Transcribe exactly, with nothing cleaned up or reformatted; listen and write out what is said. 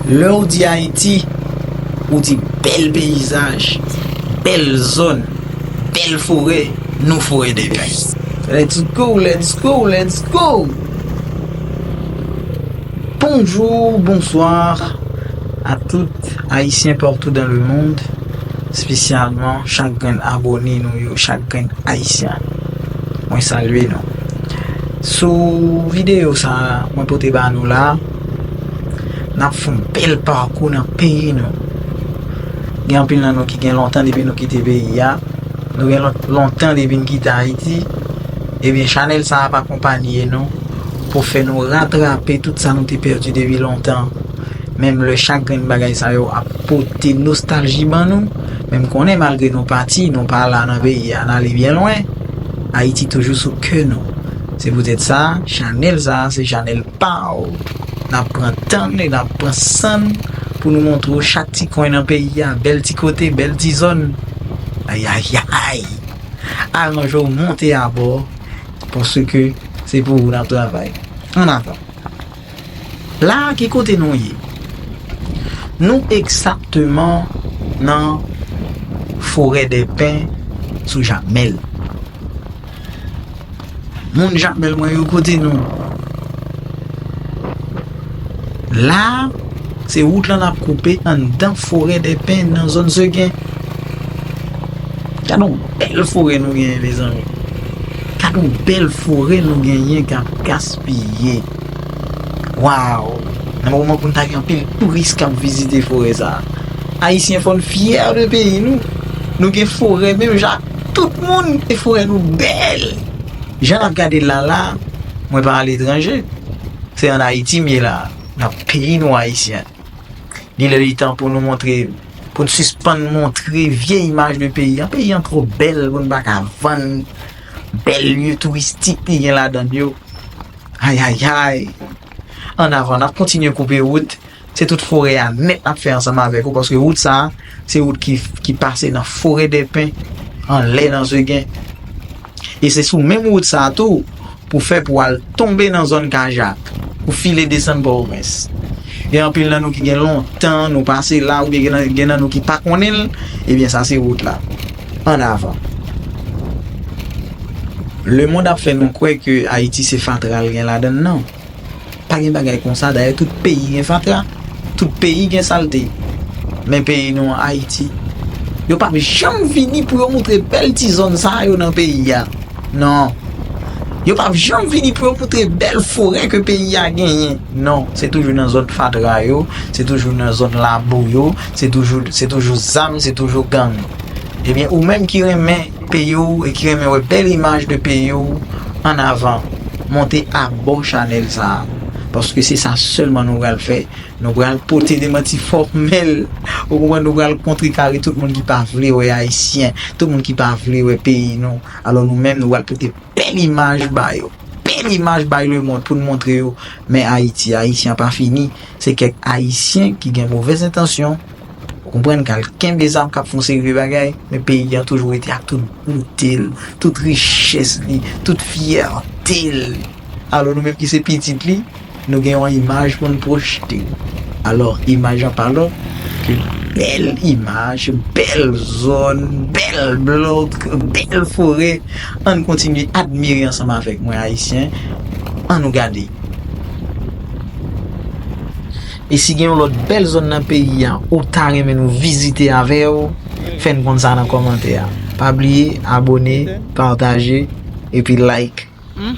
Lè w di Ayiti, ou di bèl peyizaj, bèl zòn, bèl forè, nou Forêt des Pins. Let's go, let's go, let's go! Bonjou, bonswa a tout Ayisyen partout dans le monde, espesyalman chak grenn abòne nou yo, chak grenn Ayisyen. Mwen salye nou. Sou videyo sa a mwen pote ba nou la, n ap fè yon bèl pakou nan peyi nou. Gen anpil nan nou ki gen lontan depi nou kite peyi a. Nou gen lon- lontan depi n kite Ayiti. Ebyen, chanèl sa a ap akonpanye nou pou fè nou ratrape tout sa nou te pèdi depi lontan. Menm lè chak grenn bagay sa yo ap pote nostalji ban nou, men m konnen malgre nou pati, nou pa la nan peyi a, n ale byen lwen. Ayiti toujou sou kè nou. Se poutèt sa, chanèl sa a se chanèl pa w. N ap pran tan n e n ap pran san n pou nou montre w chak ti kwen nan peyi a, bèl ti kote, bèl ti zòn. Ayayay! Aranje w monte abò, paske se pou ou n ap travay. Annavan. La a, ki kote nou ye? Nou egzakteman nan Forêt des Pins sou Jakmèl. Moun Jakmèl mwen yo, kote nou? La a, se wout lan n ap koupe anndan Forêt des Pins nan zòn Seguin. Gade yon bèl forè nou genyen, mezanmi. Gade yon bèl forè nou genyen k ap gaspiye. Waw! Nan moman pou n ta gen anpil touris k ap vizite forè sa a. Ayisyen, fò n fyè de peyi nou. Nou gen forè menm jan ak tout moun, e forè nou bèl. Jan n ap gade l la la, mwen pa aletranje. Se ann Ayiti m ye la, nan peyi nou Ayisyen. Li lè li tan pou nou montre, pou n sispann montre vye imaj de peyi an. Peyi an twò bèl pou n pa ka vann bèl lye touristik li gen ladan l yo. Ayayay! Annavan, n ap kontinye koupe wout. Se tout forè a nèt n ap fè ansanm avèk ou, paske wout sa a, se wout ki, ki pase nan Forêt des Pins, anlè nan Seguin. E se sou menm wout sa a tou, pou fè pou al tonbe nan zòn Kajak, pou file desann Pòtoprens. Gen anpil nan nou ki gen lontan nou pase la, oubyen gen nan, gen nan nou ki pa konnen l, ebyen sa se wout la. Annavan. Lemonn ap fè nou kwè ke Ayiti se fatra l gen ladan l, non. Pa gen bagay konsa, dayè tout peyi gen fatra, tout peyi gen salte. Men peyi nou an, Ayiti, yo p ap janm vini pou yo moutre bèl ti zòn sa yo nan peyi a. Non. Yo p ap janm vini pou yo moutre bèl forè ke peyi a genyen. Non, se toujou nan zòn fatra yo, se toujou nan zòn labou yo, se toujou, se toujou zam, se toujou gang. Ebyen, ou menm ki renmen peyi w e ki renmen wè bèl imaj de peyi w, annavan, monte abò chanèl sa a. Paske se sa sèlman nou pral fè. Nou pral pote demanti fòmèl. Ou konprann, nou pral kontrekare tout moun ki pa vle wè Ayisyen, tout moun ki pa vle wè peyi nou. Alò nou menm, nou pral pote bèl imaj ba yo. Bèl imaj bay lemonn pou n montre yo. Men Ayiti, Ayisyen pa fini. Se kèk Ayisyen ki gen movèz entansyon. Ou konprann, k al kenbe zam, k ap fè yon seri de bagay. Men peyi a toujou rete ak tout bote l, tout richès li, tout fyète l. Alò nou menm ki se pitit li, nou gen yon imaj pou n pwojte. Alò, imaj an pa lòt ke bèl imaj, bèl zòn, bèl blòk, bèl forè. Ann kontinye admire ansanm avèk mwen, Ayisyen. Ann nou gade. E si gen yon lòt bèl zòn nan peyi a ou ta renmen nou vizite avè w, fè n konn sa nan kòmantè a. Pa bliye abòne, pataje, epi like. Hmm?